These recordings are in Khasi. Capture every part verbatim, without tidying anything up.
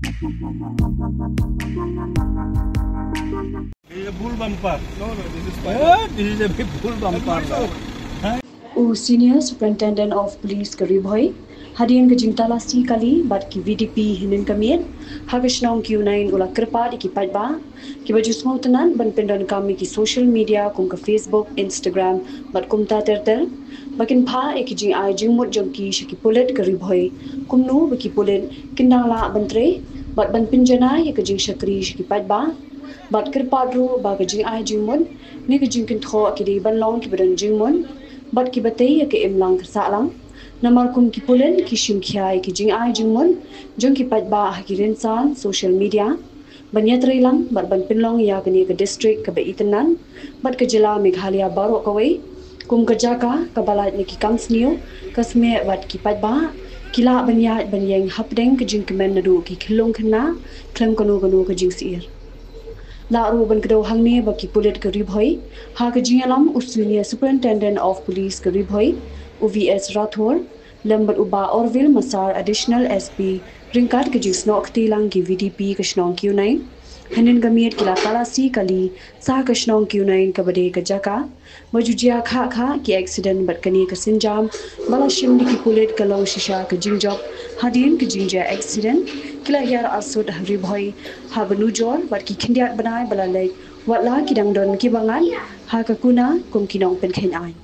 This is a bull bumper. No, no, this is fine. Yeah, this is a big bull bumper. Huh? U Senior Superintendent of Police ka Ri Bhoi, hadien ka jingtalasi kali bad ki V D P hynnin ka miet ha ka shnong Q nine, u la kyrpad ïa ki paidbah kiba ju sngewtynnat ban pyndonkam ïa ki social media kum ka Facebook, Instagram bad kumta ter ter, ba kin phah ïa ki jingai jingmut jong ki sha ki pulit ka Ri Bhoi, kumno ba ki pulit kin dang lah ban trei bad ban pynjanai ïa ka jingshakri sha ki paidbah. Bad kyrpad ruh ba ka jingai jingmut ne ka jingkynthoh ki dei ban long kiba don jingmut bad kiba tei ïa ka imlang ka sahlang. Namar kum ki pulit ki shim khia ïa ki jingai jingmut jong ki paidbah ha ki rynsan social media ban ïatreilang bad ban pynlong ïa kane ka district kaba itynnad bad ka jylla Meghalaya baroh kawei kum ka jaka kaba lait na ki kam sniew ka smieh bad ki paidbah ki lah ban ïaid ban ïeng hapdeng ka jingkmen naduh ki khyllung khynnah khlem kano kano ka jingsyier. Lah ruh ban kdew hangne ba ki pulit ka Ri Bhoi, ha ka jingïalam u Senior Superintendent of Police ka Ri Bhoi, u V S Rathore, lem bad u Bah Orville Massar, Additional S P, ryngkat ka jingsnoh kti lang ki V D P ka shnong Q nine, hynnin ka miet ki la talasi kali sha ka shnong Q nine kaba dei ka jaka ba ju jia khah khah ki accident bad kane ka sienjam ba la shim da ki pulit ka long shisha ka jingjop. Hadien ka jingjia accident ki la hiar arsut ha Ri Bhoi ha ba nujor bad ki khyndiat bnai ba la leit, watla ki dang don kiba ngat ha ka kuna kum ki nongpynkheiñ aiñ.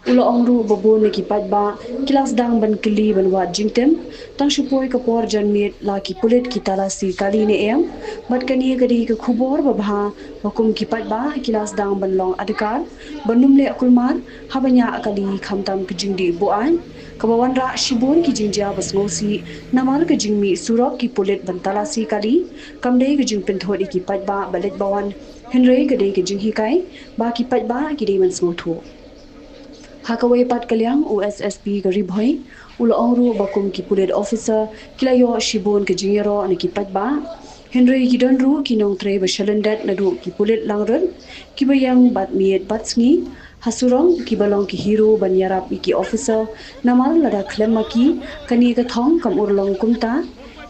U la ong ruh ba bun na ki paidbah ki la sdang ban kylli ban wad jingtim tang shu poi ka por janmiet la ki pulit ki talasi kali ne em. Bad kane ka dei ka khubor ba bha ba kum ki paidbah ki la sdang ban long adkar ban ym leh kulmar haba ñiah kali, khamtam ka jingdih buaid kaba wanrah shibun ki jingjia ba sngewsih namar ka jingmih surok ki pulit ban talasi kali. Kam dei ka jingpynthut ïa ki paidbah ba leit ba wan, hynrei ka dei ka jinghikai ba ki paidbah ki dei ban sngewthuh. Ha kawei pat ka liang, u S S P ka Ri Bhoi u la ong ruh ba kum ki pulit officer ki la ïoh shibun ka jingïaroh na ki paidbah, hynrei ki don ruh ki nongtrei ba shalyndet naduh ki pulit langrut kiba ïeng bad miet bad sngi ha surok, kiba long ki hero ban ïarap ïa ki officer. Namar lada khlem ma ki, kane ka thong kam urlong kumta.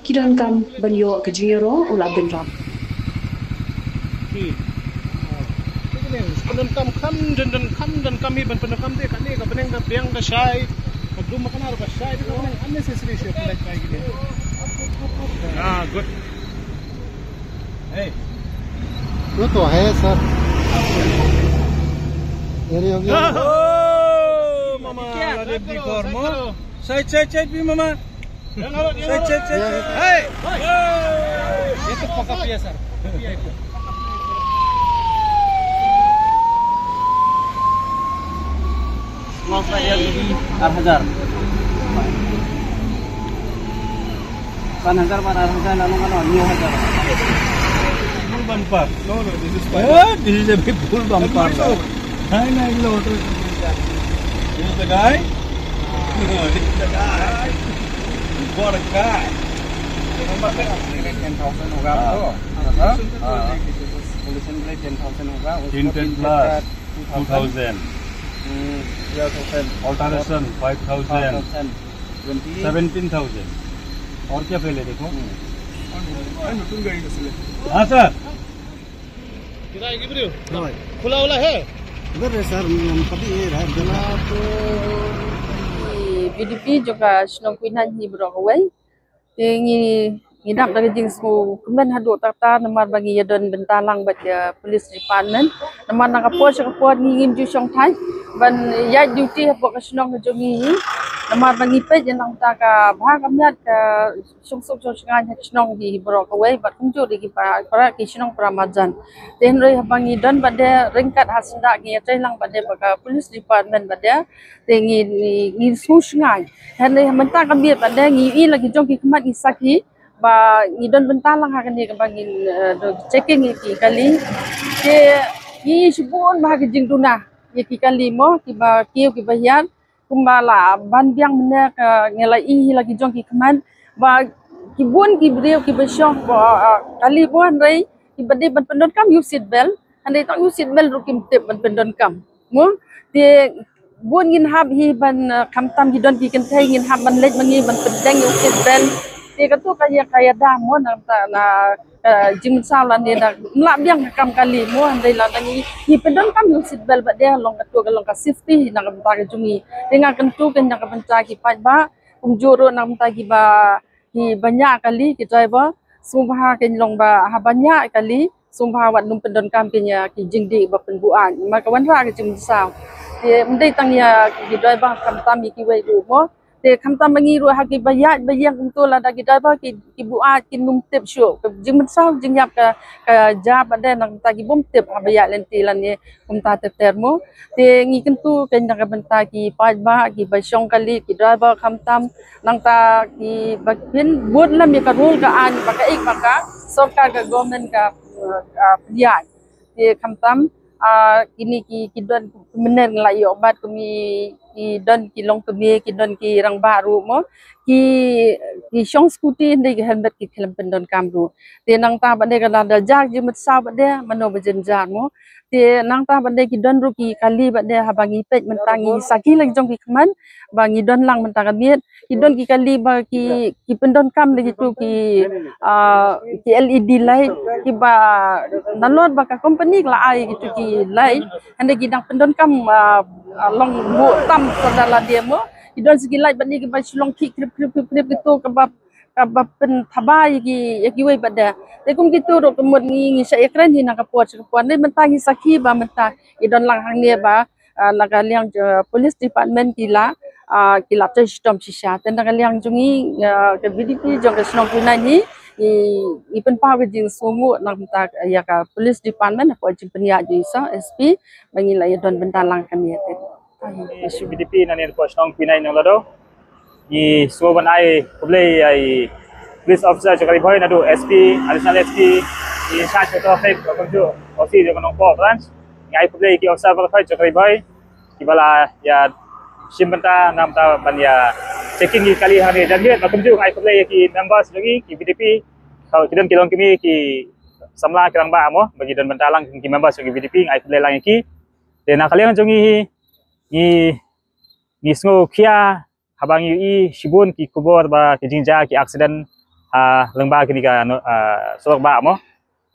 Ki donkam ban ïoh ka jingïaroh, u la bynrap. Pyndonkam kham, don, donkam, donkam hi ban pyndonkam te, kane ka bneng ka biang ka shai, ka dum ka nar ka shai, ka bneng unnecessary shu pynlait pai kine. Ah, good. Hey. वो तो है सर। ये रही होगी। Oh, mama, क्या? Side, side, side, भी mama. Side, side, side, side. Hey! ये तो पका पिया सर। Ar hajar. San hajar bad ar hajar, lalu kan, oh, new hajar. Bull bumper. No, no, this is fine. Yeah, this is a big bull bumper. This is the guy. This is the guy. What a guy. Ten thousand होगा आपको। हाँ। Pollution के लिए ten thousand होगा, उसको tinted glass, two thousand। Two thousand। हम्म, twelve thousand। Alteration, five thousand। Seventeen thousand। और क्या फेल है, देखो। हाँ, सर। खुला वाला है? इधर है, सर, हम पति ये रहा, इधर है। V D P jong ka shnong Q nine hi baroh kawei. Te ngi, ngi dap da ka jingsngewkmen haduh katta namar ba ngi ïadon bynta lang bad ka police department. Namar na ka por sha ka por ngi ngim ju shong thait ban ïaid duty hapoh ka shnong ka jong ngi. Namar ba ngi peit ïa nangta ka bha ka miat, ka shongsuk shongshngaiñ ha ka shnong hi baroh kawei bad kumjuh ïa ki para, para ki shnong para marjan. Te hynrei haba ngi don bad de ryngkat ha syndah ngi ïatrei lang bad de bad ka police department bad de. Te ngi, ngi, ngi sngewshngaiñ. Hynrei mynta ka miet pat de ngi ïohi la ki jong ki khmat ngi sakhi ba ngi don bynta lang ha kane kaba ngi, eh, don checking ïa ki kali. Te ngi ïohi shibun ba ha ki jingduna ïa ki kali mo, kiba kiew kiba hiar. Kumba la ban biang mynne ka ngi la ïohi la ki jong ki khmat ba ki bun ki briew kiba shong ba, ah, kali mo hynrei kiba dei ban pyndonkam ïa u seat belt. Hynrei tang ïa u seat belt ruh kim tip ban pyndonkam. Mo, te bun ngin hap hi ban, eh, khamtam ki don ki kynthei ngin hap ban leit ma ngi ban pyndeng ïa u seat belt. Te katu ka ïa ka ïada mo na ka bynta ka jingmynsaw lane na mlak biang ka kam kali mo, hynrei lada ngi, ngi pyndonkam ïa u seat belt bad de long katu ka long ka safety na ka bynta ka jong ngi. Te nga kyntu kein na ka bynta ki paidbah kumjuh ruh na ka bynta kiba, kiba ñiah kali ki driver, sngewbha kein long ba haba ñiah kali sngewbha wat nym pyndonkam kein ïa ki jingdih ba pynbuaid, namar ka wanrah ka jingmynsaw. Te ym dei tang ïa ki driver, khamtam ïa kiwei ruh mo. Te khamtam ma ngi ruh ha kiba ïaid ba ïeng kumto, lada ki driver ki, ki buaid, kim tip shuh ka jingmynsaw jingïap ka, ka jia bad de na ka bynta ki bym tip haba ïaid lynti lane kumta ter ter mo. Te ngi kyntu kein na ka bynta ki paidbah kiba shong kali, ki driver khamtam, nangta kiba pynbud lem ïa ka rule ka aiñ ba kaei ba ka sorkar, ka government ka, uh, uh, pynïaid. Te khamtam, ah, kine ki, ki don mynne la ïoh bat kum ki, ki don ki longkmie, ki don ki rangbah ruh mo. Ki, ki shong scooty hynrei ki helmet kim khlem pyndonkam ruh. Te nangta bad de ka lada jia ka jingmynsaw bad de mano ba jynjar mo. Te nangta bad de ki don ruh ki kali bad de, haba ngi peit mynta ngi sakhi la ki jong ki khmat ba ngi don lang mynta ka miet. Ki don ki kali ba ki, ki pyndonkam da kitu ki, ah, ki L E D light, kiba nalor ba ka company ka la ai kitu ki light, hynrei ki dang pyndonkam, ah, ah, long buh tam sawdong lade mo. Ki don sa ki light bad ne kiba shu long khih khrip khrip khrip khrip kitu, kaba, kaba pynthaba ïa ki, ïa kiwei bad de. Te kum kitu ruh ka mut ngi, ngi shah ïakren hi na ka por sha ka por, hynrei mynta ngi sakhi ba mynta ngi don lang hangne ba, ah, na ka liang jong police department ki la, ah, ki la trei shitom shisha. Te na ka liang jong ngi, ah, ka V D P jong ka shnong Pynai hi, ngi, ngi pynpaw ka jingsngewnguh na ka bynta ïa ka police department hapoh jingpynïaid jong i sa S P ba ngi la ïa don bynta lang kane. Te i V D P na ne hapoh shnong Pynai Nonglado. Ngi sngewbha ban ai khublei ïa i police officer jong ka Ri Bhoi, naduh S P, additional S P, i in charge of traffic, kumjuh O C jong ka Nongpoh branch. Ngi ai khublei ïa ki officer baroh jong ka Ri Bhoi kiba la ïa shim bynta na ka bynta ban ïa checking ïa ki kali hangne jan miet. Bad kumjuh ngi ai khublei ïa ki members jong ngi ki V D P, ki don ki longkmie, ki samla, ki rangbah mo, ba ki don bynta lang, ki members jong ki V D P, ngi ai khublei lang ïa ki. Te na ka liang jong ngi hi, ngi, ngi sngewkhia haba ngi ïohi shibun ki khubor ba ki jingjia ki accident ha lyngba kine ki, ah, surok bah mo.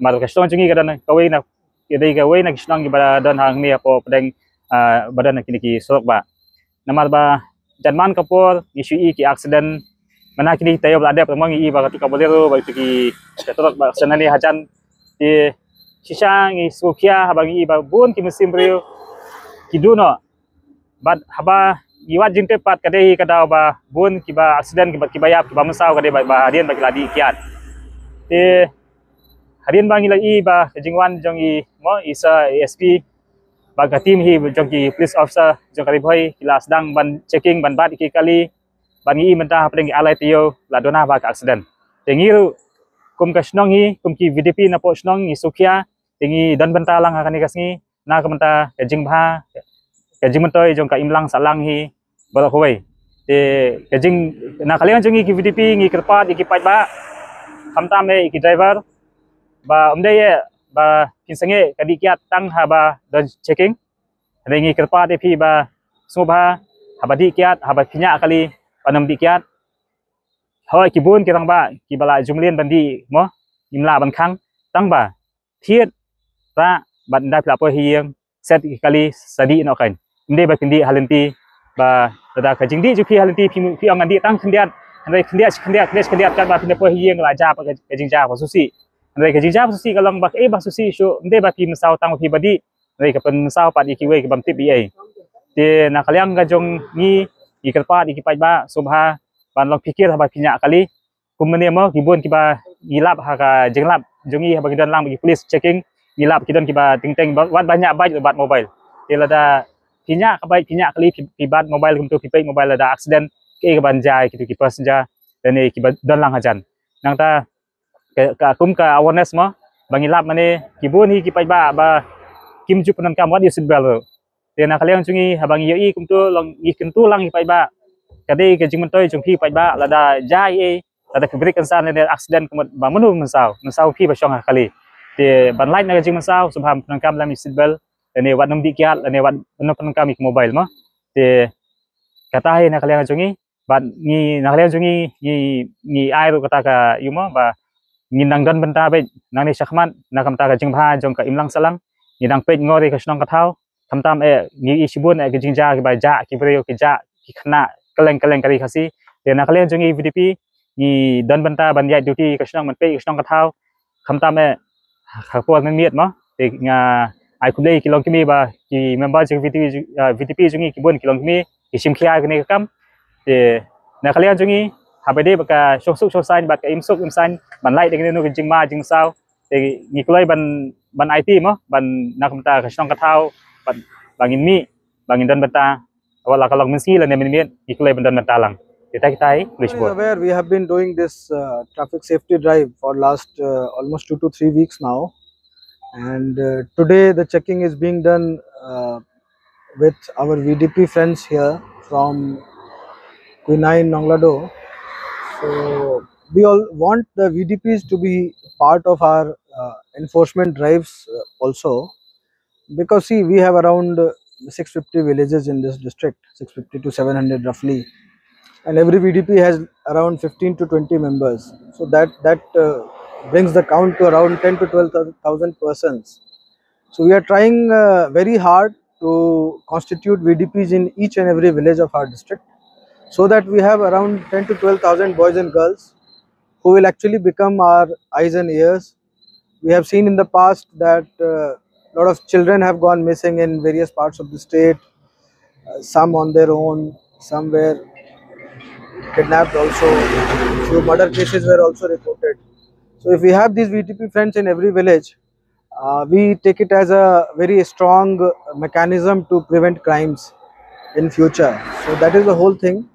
Namar ka shnong jong ngi ka don kawei na, ka dei kawei na ki shnong kiba don hangne hapoh pdeng, ah, ba don kine ki surok bah. Namar ba jan man ka por ngi shu ïohi ki accident, mynta kine ki taïew ba la dep mo ngi ïohi ba katu ka Bolero, ba katu ki, ka trok ba accident hangne hajan. Te shisha ngi sngewkhia haba ngi ïohi ba bun ki mynsiem briew ki duh noh. Bad haba ngi wad jingtip pat ka dei ka daw ba bun kiba accident, kiba, kiba ïap, kiba mynsaw ka dei ba, ba hadien ba ki la dih kiad. Te hadien ba ngi la ïohi ba ka jingwan jong i mo, i sa S P bad ka team hi jong ki police officer jong ka Ri Bhoi ki la sdang ban checking, ban bat ïa ki kali, bad ngi ïohi mynta hapdeng ki ar lai taïew la duna ba ka accident. Te ngi ruh kum ka shnong hi, kum ki V D P napoh shnong ngi sngewkhia, te ngi don bynta lang ha kane ka sngi na ka bynta ka jingbha, ka jingmyntoi jong ka imlang sahlang hi baroh kawei. Te ka jing, na ka liang jong ngi ki V D P ngi kyrpad ïa ki paidbah, khamtam eh ïa ki driver, ba ym dei eh ba phin sangeh ka dih kiad tang haba don checking. Hynrei ngi kyrpad ïa phi ba sngewbha haba dih kiad, haba phi ñiah kali, ba nym dih kiad. Hooid ki bun ki rangbah kiba la jumlien ban dih mo, ngim lah ban khang, tang ba thied rah bad ynda phi la poi ha ïing, set ïa ki kali sa dih noh kein. Ym dei ba phin dih ha lynti, ba lada ka jingdih jong phi ha lynti phi, phi ong ngan dih tang khyndiat, hynrei khyndiat shi khyndiat, khyndiat shi khyndiat, katba phin da poi ha ïing la jia pat ka, ka jingjia ba sngewsih. Hynrei ka jingjia ba sngewsih ka long ba kaei ba sngewsih shuh, ym dei ba phi mynsaw tang ba phi ba dih, hynrei ka pynmynsaw pat ïa kiwei kiba ym tip ei ei. Te na ka liang ka jong ngi, ngi kyrpad ïa ki paidbah sngewbha ban long phikir haba phi ñiah kali. Kum mynne mo ki bun kiba ngi lap ha ka jinglap jong ngi haba ngi don lang bad ki police checking, ngi lap ki don kiba teng teng ba, wat ba ñiah bike ruh bat mobile. Te lada phi ñiah ka bike, phi ñiah kali, phi, phi bat mobile kumto, phi peit mobile, lada accident, kaei kaban jia ïa kitu ki passenger lane kiba don lang hajan. Nangta ka, ka kum ka awareness mo ba ngi lap mynne, ki bun hi ki paidbah ba kim ju pyndonkam wat ïa u seat belt ruh. Te na ka liang jong ngi haba ngi ïohi kumto, long ngi kyntu lang ïa ki paidbah. Ka dei ka jingmyntoi jong phi paidbah, lada jia ei ei, lada phi brake kynsan lane accident ka mut ba mano mynsaw, mynsaw phi ba shong ha kali. Te ban lait na ka jingmynsaw sngewbha pyndonkam lem ïa u seat belt, lane wat nym dih kiad, lane wat nym pyndonkam ïa ki mobile mo. Te kata hi na ka liang jong ngi. Bad ngi na ka liang jong ngi ngi ngi ai ruh kata ka ïoh mo ba ngin nang don bynta bad nangne shakhmat na ka bynta ka jingbha jong ka imlang sahlang. Ngi nang peit ngor ïa ka shnong ka thaw. Khamtam eh ngi i shibun eh ki jingjia kiba jah ki briew ki jah ki khynnah kylleng kylleng ka ri Khasi. Te na ka liang jong ngi VDP ngi don bynta ban ïaid duty ka shnong ban peit ka shnong ka thaw. Khamtam eh ha por mynmiet mo. Te nga ai khublei ki longkmie ba ki member jong VDP ju- ah, VDP jong ngi ki bun ki longkmie ki shim khia kane ka kam. Te na ka liang jong ngi haba dei ba ka shongsuk shongsaiñ bad ka imsuk imsaiñ ban lait da kane ka jingma jingsaw. Te ngi kloi ban ban aiti mo ban na ka bynta ka shnong ka thaw ban ba ngin mih ba ngin don bynta wat la ka long mynsngi lane mynmiet ngi kloi ban don bynta lang. Te tai tai please Everyone is bot. Aware, we have been doing this uh, traffic safety drive for last uh, almost two to three weeks now, and uh, today the checking is being done uh, with our VDP friends here from Quinine Nonglado. So we all want the VDPs to be part of our uh, enforcement drives uh, also, because see, we have around uh, six fifty villages in this district, six fifty to seven hundred roughly, and every VDP has around fifteen to twenty members. So that that uh, brings the count to around ten to twelve thousand persons. So we are trying uh, very hard to constitute VDPs in each and every village of our district, so that we have around ten to twelve thousand boys and girls who will actually become our eyes and ears. We have seen in the past that a uh, lot of children have gone missing in various parts of the state, uh, some on their own, some were kidnapped also. Few murder cases were also reported. So if we have these VDP friends in every village, uh, we take it as a very strong mechanism to prevent crimes in future. So that is the whole thing.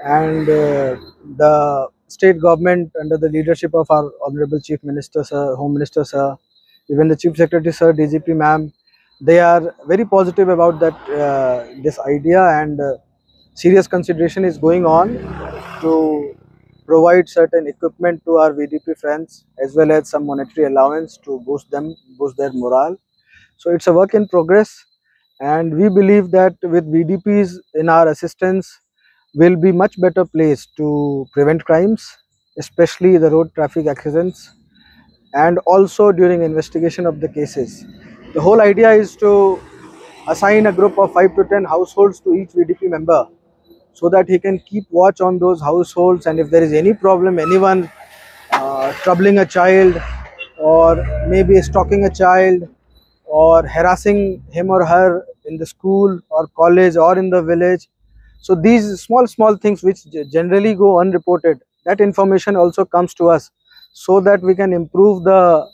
And uh, the state government under the leadership of our Honorable Chief Minister sir, Home Minister sir, even the Chief Secretary sir, DGP ma'am, they are very positive about that uh, this idea, and uh, serious consideration is going on to provide certain equipment to our VDP friends as well as some monetary allowance to boost them, boost their morale. So it's a work in progress, and we believe that with VDPs in our assistance, we'll be much better placed to prevent crimes, especially the road traffic accidents, and also during investigation of the cases. The whole idea is to assign a group of five to ten households to each VDP member, so that he can keep watch on those households, and if there is any problem, anyone uh, troubling a child or maybe stalking a child or harassing him or her in the school or college or in the village. So these small small things which generally go unreported, that information also comes to us, so that we can improve the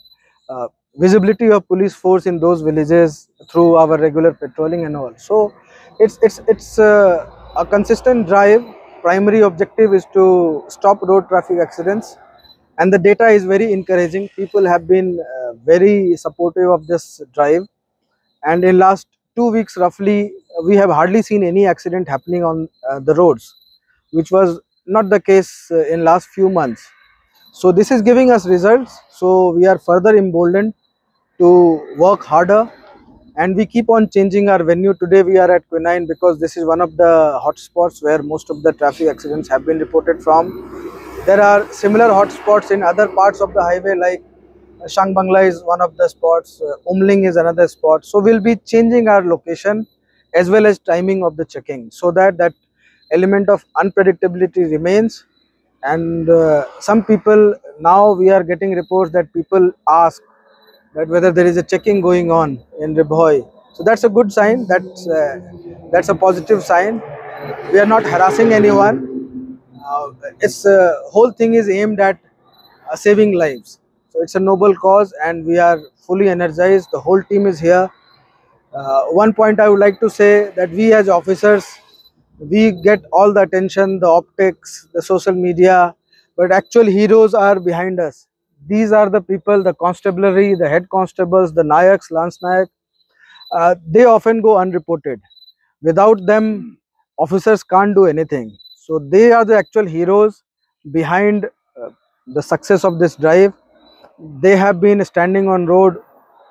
uh, visibility of police force in those villages through our regular patrolling and all. So it's it's it's uh, a consistent drive. Primary objective is to stop road traffic accidents, and the data is very encouraging. People have been uh, very supportive of this drive, and in last two weeks roughly, we have hardly seen any accident happening on uh, the roads, which was not the case uh, in last few months. So this is giving us results, so we are further emboldened to work harder, and we keep on changing our venue. Today we are at Quinine because this is one of the hotspots where most of the traffic accidents have been reported from. There are similar hotspots in other parts of the highway, like Shangbangla is one of the spots, uh, Umling is another spot. So we'll be changing our location as well as timing of the checking, so that that element of unpredictability remains. And uh, some people, now we are getting reports that people ask that whether there is a checking going on in Ri Bhoi. So that's a good sign. That's uh, that's a positive sign. We are not harassing anyone. Uh, it's uh, whole thing is aimed at uh, saving lives. So it's a noble cause, and we are fully energized. The whole team is here. Uh, one point I would like to say that we as officers, we get all the attention, the optics, the social media, but actual heroes are behind us. These are the people, the constabulary, the head constables, the nayaks, lance nayak. Uh, they often go unreported. Without them, officers can't do anything. So they are the actual heroes behind uh, the success of this drive. They have been standing on road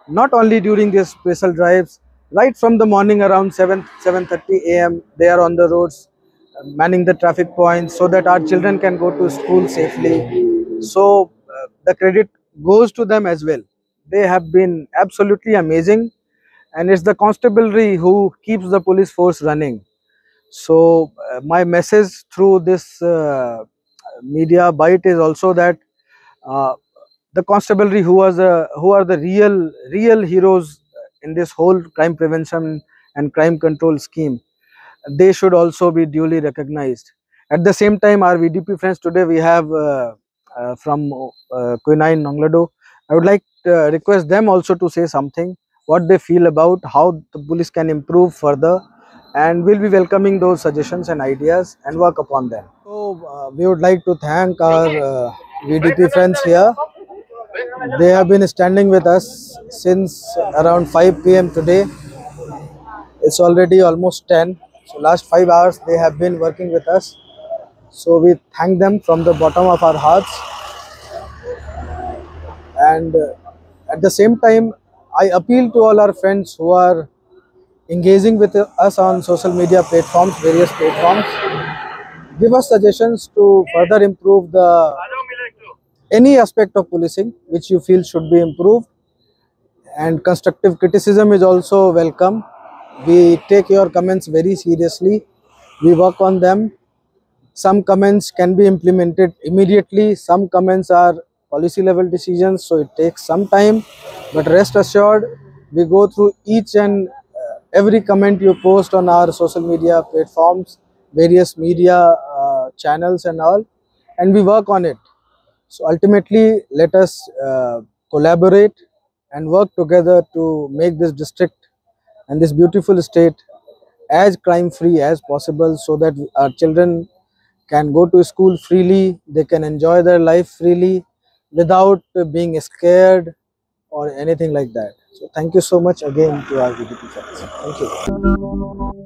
not only during these special drives, right from the morning around seven, seven thirty a m, they are on the roads. manning the traffic points so that our children can go to school safely. So uh, the credit goes to them as well. They have been absolutely amazing, and it's the constabulary who keeps the police force running. So uh, my message through this uh, media bite is also that uh, the constabulary, who are the who are the real real heroes in this whole crime prevention and crime control scheme, they should also be duly recognized. At the same time, our V D P friends today, we have uh, uh, from uh, Quinine Nonglado. I would like to request them also to say something, what they feel about how the police can improve further, and we'll be welcoming those suggestions and ideas and work upon them. So uh, we would like to thank our uh, V D P friends here. They have been standing with us since around five p m today. It's already almost ten. So last five hours they have been working with us. So we thank them from the bottom of our hearts. And uh, at the same time, I appeal to all our friends who are engaging with us on social media platforms, various platforms. Give us suggestions to further improve the any aspect of policing which you feel should be improved. And constructive criticism is also welcome. We take your comments very seriously. We work on them. Some comments can be implemented immediately. Some comments are policy level decisions, so it takes some time. But rest assured, we go through each and uh, every comment you post on our social media platforms, various media uh, channels and all, and we work on it. So ultimately, let us uh, collaborate and work together to make this district and this beautiful state as crime free as possible, so that our children can go to school freely, they can enjoy their life freely without uh, being scared or anything like that. So thank you so much again to our V D P friends. Thank you.